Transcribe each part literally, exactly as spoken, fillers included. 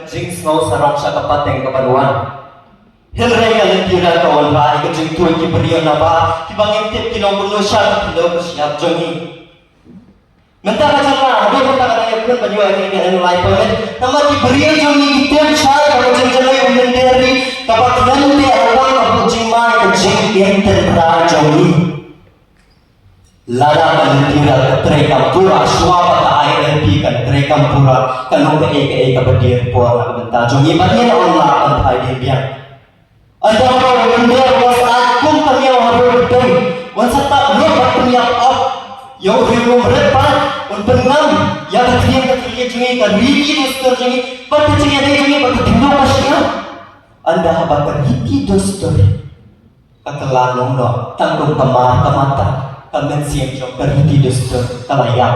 Jingsngew sarong sha ka pateng ka ban wan. Hynrei ka lynti rat ka wanrah ïa ka jingtuid ki briew naba kiba ngim tip ki long kumno sha ka khyndew ka shyiap jong ngi. Mynta ka jaka haduh mynta ka dang ïakhun ban ïoh ïa ka unemployment. Namar ki briew jong ngi ki tip shai ba ka jingjynjar u mynder ri kaba khlem te ha ka jingma ïa ka jingim tynrai jong ngi. Lada ka lynti rat ka trei kam pura, shuwa ba ka I L P kan trei kam pura, kan long kaei kaei kaba dier por na ka bynta jong ngi, bad ngin ym lah ban phai dien biang. Ynda ba u mynder u sa kum ka miaw ha ri u dei, un sa tap lut bad pynïap ap ïa u briew u rit pat, un pynngam ïa ka thylliej ka thylliej jong ngi, ka riti dustur jong ngi, bad ka jingïadei jong ngi bad ka khyndew ka shyiap. Ynda haba ka riti dustur ka kylla long noh, tang kum ka mar ka mata, ka mynsiem jong ka riti dustur ka la ïap.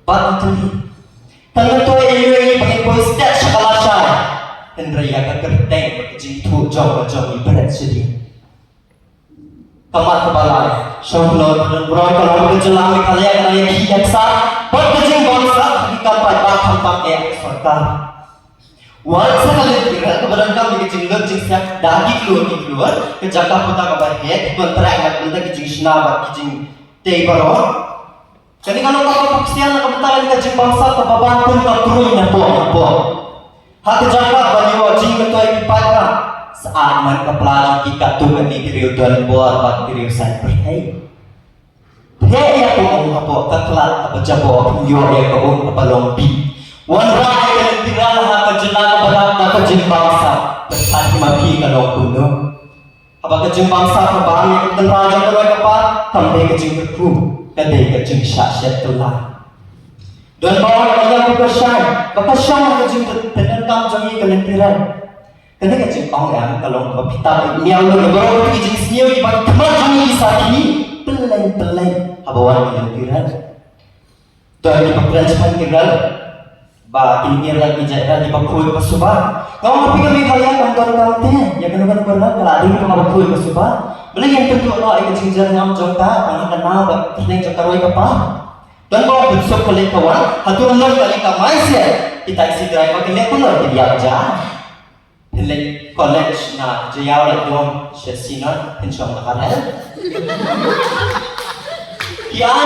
Bad ka thylli. Kan myntoi ïa ngi ba ngin poi stet sha ka lashai. Hynrei ïa ka kyrteng bad ka jingthoh jong ka jong ngi bret shadien. Ka mat kaba lai, shong khlor ba don broi ka long ka jylla Meghalaya ka dang ïakhih ïaksah bad ka jingbamsap ha ki kam paidbah khamtam eh ka sorkar. Wan sa ka lynti rat kaba donkam ïa ka jinglut jingsep da ki klur ki klur, ka jaka puta kaba heh, ki kontrak na ka bynta ki jingshna bad ki jingtei baroh. Kane ka long kaba pyrshah na ka bynta kane ka jingbamsap kaba ban kum ka kruiñ napoh napoh. Ha ka jaka ban ïoh jingmyntoi ki paidbah, sa man ka pla jong ki katto katne ki riew donbor bad ki riew saiñ pyrthei. Peit ïa ka um hapoh ka khlad kaba jaboh, pynïoh ïa ka um kaba long bih. Wanrah ïa ka lynti rat ha ka jylla kaba dap da ka jingbamsap. Pyrkhat hi ma phi ka long kumno. Haba ka jingbamsap ka bam ïa ka tynrai jong ka roi ka par, kam dei ka jingkyrkhu, ka dei ka jingshah shet kylla. Don ba wan ïa ka kyrshan, ba ka shong ha ka jingpyndonkam jong ngi ka lynti rat. Kane ka jingong em ka long kaba phi tap miaw lut ïa baroh ki jingsniew kiba ki khmat jong ngi ki sakhi pylleng pylleng haba wan ka lynti rat. Don kiba kren shaphang ki rat ba kine ki rat ki jait rat kiba khuid ba suba. Nga ong ha phi ka Meghalaya kam don kamte, ïa kano kano ka rat ka la dei kaba khuid ba suba. Balei ngin pynduh noh ïa ka jingjyrngam jong ka, ka la ka na ba ka tneng jong ka roi ka par. Don ba ong pynsuk ka leit ka wan, hato ym don ka leit ka mai se. Ki taxi driver ki leit kumno, ki ïap ja. Phin leit college na Jaïaw leit dom sha Synod, phin shong na ka rel. Ki an